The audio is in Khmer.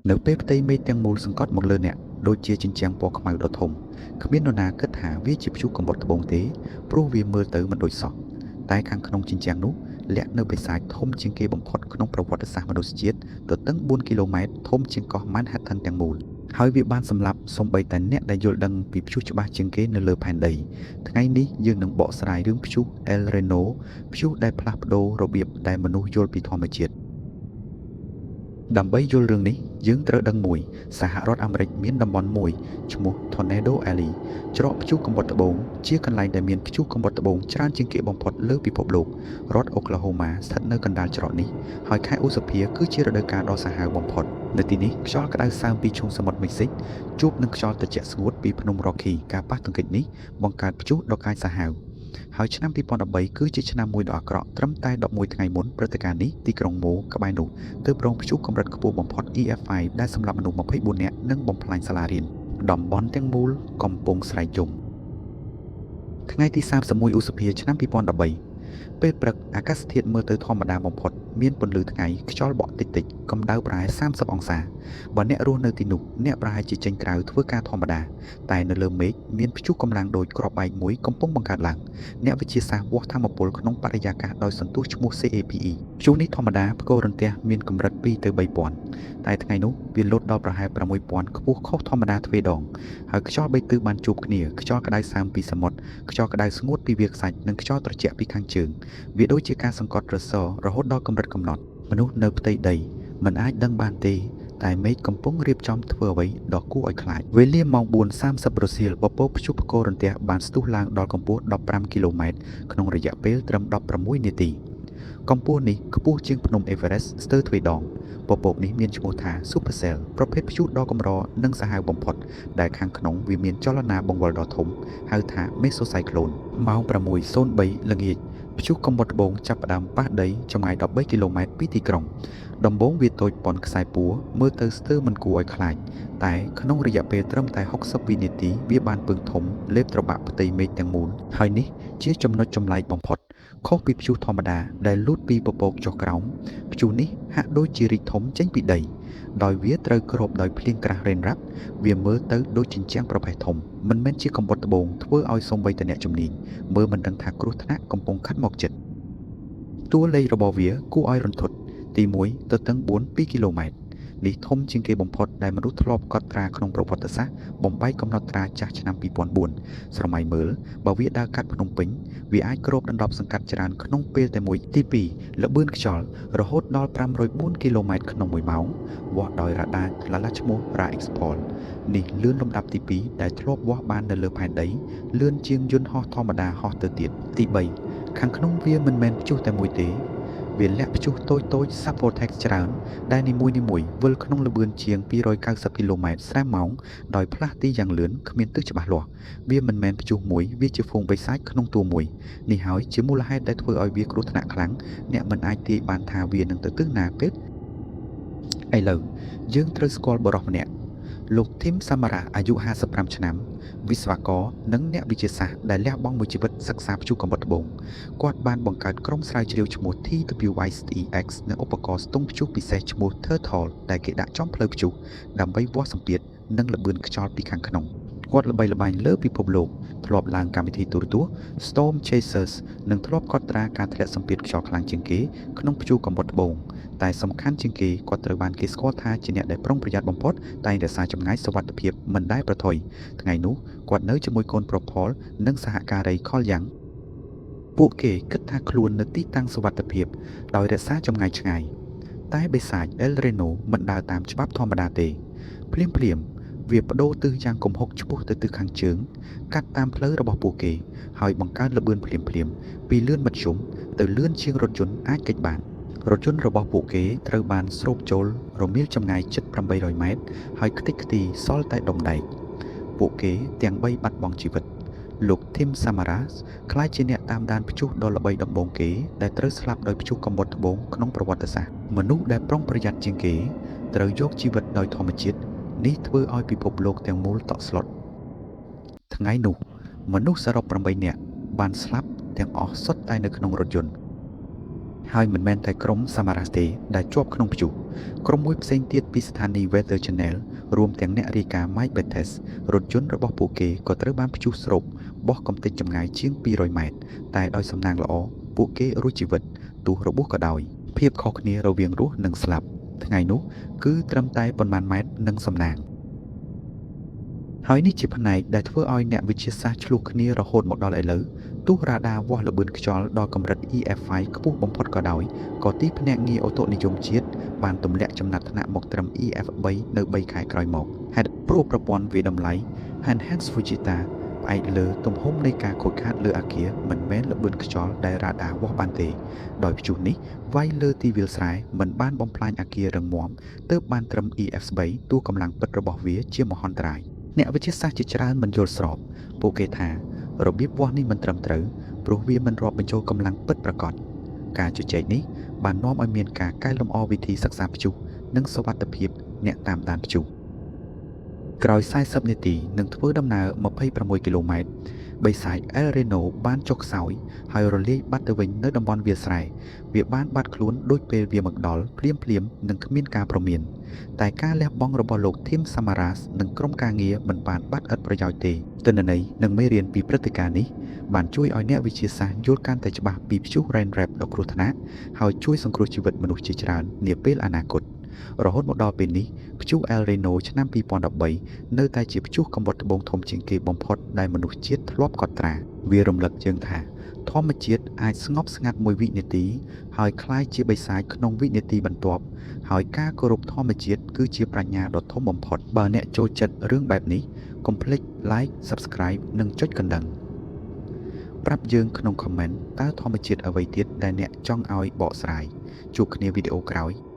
នៅពេលផ្ទៃមេឃទាំងមូលសង្កត់មកលើអ្នកដូចជាជញ្ជាំងពណ៌ខ្មៅដ៏ធំគ្មាននរណាគិតថាវាជាព្យុះកំបុតត្បូងទេព្រោះវាមើលទៅមិនដូចសោះតែខាងក្នុងជញ្ជាំងនោះលាក់នៅបិសាចធំជាងគេបំផុតក្នុងប្រវត្តិសាស្ត្រមនុស្សជាតិទទឹង4គីឡូម៉ែត្រធំជាងកោះ Manhattan ទាំងមូលហើយវាបានសម្លាប់សូម្បីតែអ្នកដែលយល់ដឹងពីព្យុះច្បាស់ជាងគេនៅលើផែនដីថ្ងៃនេះយើងនឹងបកស្រាយរឿងព្យុះ El Reno ព្យុះដែលផ្លាស់ប្ដូររបៀបដែលមនុស្សយល់ពីធម្មជាតិ ដើម្បីយល់រឿងនេះយើងត្រូវដឹងមួយសហរដ្ឋអាមេរិកមានតំបន់មួយឈ្មោះ Tornado Alley ច្រកព្យុះកំបុតត្បូងជាកន្លែងដែលមានព្យុះកំបុតត្បូងច្រើនជាងគេបំផុតលើពិភពលោករដ្ឋអូក្លាហូម៉ាស្ថិតនៅកណ្ដាលច្រកនេះហើយខែឧសភាគឺជារដូវកាលដ៏សាហាវបំផុតនៅទីនេះខ្យល់ក្តៅសើមពីឈូងសមុទ្រមិចស៊ីកជួបនឹងខ្យល់ត្រជាក់ស្ងួតពីភ្នំ Rocky ការប៉ះទង្គិចនេះបង្កើតព្យុះដ៏កាចសាហាវ ហើយឆ្នាំ2013គឺជាឆ្នាំមួយដ៏អាក្រក់ត្រឹមតែ11ថ្ងៃមុនព្រឹត្តិការណ៍នេះទីក្រុងម៉ូក្បែរនោះទើបរងព្យុះកម្រិតខ្ពស់បំផុត EF5 ដែលសម្លាប់មនុស្ស24នាក់និងបំផ្លាញសាលារៀនតំបន់ទាំងមូលកំពុងស្រែកយំថ្ងៃទី31ឧសភាឆ្នាំ2013ពេលព្រឹកអាកាសធាតុមើលទៅធម្មតាបំផុតមានពន្លឺថ្ងៃខ្យល់បក់តិចតិចកម្ដៅប្រហែល30អង្សាបើអ្នករស់នៅទីនោះអ្នកប្រហែលជាចេញក្រៅធ្វើការធម្មតាតែនៅលើមេឃមានព្យុះកម្លាំងដូចគ្រាប់បែកមួយកំពុងបង្កើតឡើងអ្នកវិទ្យាសាស្ត្រវាស់ធម្មពលក្នុងបរិយាកាសដោយសន្ទុះឈ្មោះ CAPE ព្យុះនេះធម្មតាផ្គររន្ទះមានកម្រិត2ទៅ3000តែថ្ងៃនោះវាលូតដល់ប្រហែល6000ខ្ពស់ខុសធម្មតាទ្វេដងហើយខ្យល់បីទិសបានជួបគ្នាខ្យល់ក្តៅសើមពីសមុទ្រខ្យល់ក្តៅស្ងួតពីវាលខ្សាច់និងខ្យល់ត្រជាក់ពីខាងជើងវាដូចជាការសង្កត់រសរហូតដល់កម្រិតកំណត់មនុស្សនៅផ្ទៃដីមិនអាចដឹងបានទេតែមេឃកំពុងរៀបចំធ្វើអ្វីដ៏គួរឲ្យខ្លាចវេលាម៉ោង4:30រសៀលពពកព្យុះផ្គររន្ទះបានស្ទុះឡើងដល់កម្ពស់15គីឡូម៉ែត្រក្នុងរយៈពេលត្រឹម16នាទីកម្ពស់នេះខ្ពស់ជាងភ្នំអេវើរ៉េស្ទស្ទើរទ្វេដងពពកនេះមានឈ្មោះថា Supercell ប្រភេទព្យុះដ៏កម្រនិងសាហាវបំផុតដែលខាងក្នុងវាមានចលនាបង្វិលដ៏ធំហៅថា Mesocyclone ម៉ោង6:03ល្ងាចព្យុះកំបុតត្បូងចាប់ផ្ដើមប៉ះដីចម្ងាយ13គីឡូម៉ែត្រពីទីក្រុងដំបូងវាតូចប៉ុនខ្សែពួរមើលទៅស្ទើរមិនគួរឲ្យខ្លាចតែក្នុងរយៈពេលត្រឹមតែ60វិនាទីវាបានពឹងធំលេបត្របាក់ផ្ទៃមេឃទាំងមូលហើយនេះជាចំណុចចម្លែកបំផុតខុសពីព្យុះធម្មតាដែលលូតពីពពកចុះក្រោមព្យុះនេះហាក់ដូចជារីកធំចេញពីដីដោយវាត្រូវគ្របដោយភ្លៀងក្រាស់រេនរ៉ាប់វាមើលទៅដូចជញ្ជាំងប្រផេះធំមិនមែនជាកំបុតត្បូងធ្វើឲ្យសូម្បីតែអ្នកជំនាញមើលមិនដឹងថាគ្រោះថ្នាក់កំពុងខិតមកជិតតួលេខរបស់វាគួរឲ្យរន្ធត់ទី1ទៅទាំង4 2គីឡូម៉ែត្រនេះធំជាងគេបំផុតដែលមនុស្សធ្លាប់កត់ត្រាក្នុងប្រវត្តិសាស្ត្របំបែកកំណត់ត្រាចាស់ឆ្នាំ2004ស្រមៃមើលបើវាដើរកាត់ភ្នំពេញវាអាចគ្របដណ្ដប់សង្កាត់ច្រើនក្នុងពេលតែមួយទី2ល្បឿនខ្យល់រហូតដល់504គីឡូម៉ែត្រក្នុង1ម៉ោងវាស់ដោយរ៉ាដាឡាឡាឈ្មោះ Ra-Expol នេះលឿនលំដាប់ទី2ដែលធ្លាប់វាស់បាននៅលើផែនដីលឿនជាងយន្តហោះធម្មតាហោះទៅទៀតទី3ខាងក្នុងវាមិនមែនព្យុះតែមួយទេវាលាក់ព្យុះតូចតូច Subvortex ច្រើនដែលនីមួយៗវិលក្នុងល្បឿនជាង290គីឡូម៉ែត្រស្រែម៉ោងដោយផ្លាស់ទីយ៉ាងលឿនគ្មានទិសច្បាស់លាស់វាមិនមែនព្យុះមួយវាជាហ្វូងបិសាចក្នុងតួមួយនេះហើយជាមូលហេតុដែលធ្វើឲ្យវាគ្រោះថ្នាក់ខ្លាំងអ្នកមិនអាចទាយបានថាវានឹងទៅទិសណាពេលឥឡូវយើងត្រូវស្គាល់បុរសម្នាក់លោកធីមសាម៉ារ៉ាអាយុ55ឆ្នាំវិស្វករនិងអ្នកវិទ្យាសាស្ត្រដែលលះបង់មួយជីវិតសិក្សាព្យុះកំបុតត្បូងគាត់បានបង្កើតក្រុមស្រាវជ្រាវឈ្មោះ TWISTEX និងឧបករណ៍ស្ទង់ព្យុះពិសេសឈ្មោះ Turtle ដែលគេដាក់ចំផ្លូវព្យុះដើម្បីវាស់សម្ពាធនិងល្បឿនខ្យល់ពីខាងក្នុងគាត់ល្បីល្បាញលើពិភពលោកធ្លាប់ឡើងកម្មវិធីទូរទស្សន៍ Storm Chasers និងធ្លាប់កត់ត្រាការធ្លាក់សម្ពាធខ្យល់ខ្លាំងជាងគេក្នុងព្យុះកំបុតត្បូងតែសំខាន់ជាងគេគាត់ត្រូវបានគេស្គាល់ថាជាអ្នកដែលប្រុងប្រយ័ត្នបំផុតតែងរក្សាចម្ងាយសុវត្ថិភាពមិនដែលប្រថុយថ្ងៃនោះគាត់នៅជាមួយកូនប្រុសផលនិងសហការីខលយ៉ាងពួកគេគិតថាខ្លួននៅទីតាំងសុវត្ថិភាពដោយរក្សាចម្ងាយឆ្ងាយតែបិសាច El Reno មិនដើរតាមច្បាប់ធម្មតាទេភ្លាមភ្លាមវាបដូរទិសយ៉ាងគំហុកឆ្ពោះទៅទិសខាងជើងកាត់តាមផ្លូវរបស់ពួកគេហើយបង្កើនល្បឿនភ្លាមភ្លាមពីលឿនមធ្យមទៅលឿនជាងរថយន្តអាចគេចបានរថយន្តរបស់ពួកគេត្រូវបានស្រូបចូលរមៀលចម្ងាយជិត800ម៉ែត្រហើយខ្ទេចខ្ទីសល់តែដុំដែកពួកគេទាំង3បាត់បង់ជីវិតលោកធីមសាម៉ារ៉ាសក្លាយជាអ្នកតាមដានព្យុះដ៏ល្បីដំបូងគេដែលត្រូវស្លាប់ដោយព្យុះកំបុតត្បូងក្នុងប្រវត្តិសាស្ត្រមនុស្សដែលប្រុងប្រយ័ត្នជាងគេត្រូវយកជីវិតដោយធម្មជាតិនេះធ្វើឲ្យពិភពលោកទាំងមូលតក់ស្លុតថ្ងៃនោះមនុស្សសរុប8នាក់បានស្លាប់ទាំងអស់សុទ្ធតែនៅក្នុងរថយន្ត ហើយមិនមែនតែក្រុម Samaras ទេដែលជាប់ក្នុងព្យុះក្រុមមួយផ្សេងទៀតពីស្ថានីយ៍ Weather Channel រួមទាំងអ្នករាយការណ៍ Mike Bettes រថយន្តរបស់ពួកគេក៏ត្រូវបានព្យុះស្រូបបោះកម្ទេចចម្ងាយជាង200ម៉ែត្រតែដោយសំណាងល្អពួកគេរួចជីវិតទោះរបួសក៏ដោយភាពខុសគ្នារវាងរស់និងស្លាប់ថ្ងៃនោះគឺត្រឹមតែប៉ុន្មានម៉ែត្រនិងសំណាងហើយនេះជាផ្នែកដែលធ្វើឲ្យអ្នកវិទ្យាសាស្ត្រឈ្លោះគ្នារហូតមកដល់ឥឡូវទោះរ៉ាដាវាស់ល្បឿនខ្យល់ដល់កម្រិត EF5 ខ្ពស់បំផុតក៏ដោយក៏ទីភ្នាក់ងារអូតូនិយមជាតិបានទម្លាក់ចំណាត់ថ្នាក់មកត្រឹម EF3 នៅ3ខែក្រោយមកហេតុព្រោះប្រព័ន្ធវាយតម្លៃ Enhanced Fujita ផ្អែកលើទំហំនៃការខូចខាតលើអគារមិនមែនល្បឿនខ្យល់ដែលរ៉ាដាវាស់បានទេដោយព្យុះនេះវាយលើទីវាលស្រែមិនបានបំផ្លាញអគាររឹងមាំទើបបានត្រឹម EF3 តួកម្លាំងពិតរបស់វាជាមហន្តរាយអ្នកវិទ្យាសាស្ត្រជាច្រើនមិនយល់ស្របពួកគេថារបៀបវាស់នេះមិនត្រឹមត្រូវព្រោះវាមិនរាប់បញ្ចូលកម្លាំងពិតប្រាកដការជជែកនេះបាននាំឲ្យមានការកែលម្អវិធីសិក្សាព្យុះនិងសុវត្ថិភាពអ្នកតាមដានព្យុះក្រោយ40នាទីនឹងធ្វើដំណើរ26គីឡូម៉ែត្របិសាច El Reno បានចុះខ្សោយហើយរលាយបាត់ទៅវិញនៅតំបន់វាលស្រែវាបានបាត់ខ្លួនដូចពេលវាមកដល់ភ្លាមភ្លាមនិងគ្មានការព្រមានតែការលះបង់របស់លោក Tim Samaras និងក្រុមការងារមិនបានបាត់ឥតប្រយោជន៍ទេទិន្នន័យនិងមេរៀនពីព្រឹត្តិការណ៍នេះបានជួយឲ្យអ្នកវិទ្យាសាស្ត្រយល់កាន់តែច្បាស់ពីព្យុះ Rainrap ដ៏គ្រោះថ្នាក់ហើយជួយសង្គ្រោះជីវិតមនុស្សជាច្រើននាពេលអនាគតរហូតមកដល់ពេលនេះព្យុះ El Reno ឆ្នាំ2013នៅតែជាព្យុះកំបុតត្បូងធំជាងគេបំផុតដែលមនុស្សជាតិធ្លាប់កត់ត្រាវារំលឹកយើងថាធម្មជាតិអាចស្ងប់ស្ងាត់មួយវិនាទីហើយក្លាយជាបិសាចក្នុងវិនាទីបន្ទាប់ហើយការគោរពធម្មជាតិគឺជាប្រាជ្ញាដ៏ធំបំផុតបើអ្នកចូលចិត្តរឿងបែបនេះកុំភ្លេច Like Subscribe និងចុចកណ្ដឹងប្រាប់យើងក្នុង comment តើធម្មជាតិអ្វីទៀតដែលអ្នកចង់ឲ្យបកស្រាយជួបគ្នាវីដេអូក្រោយ។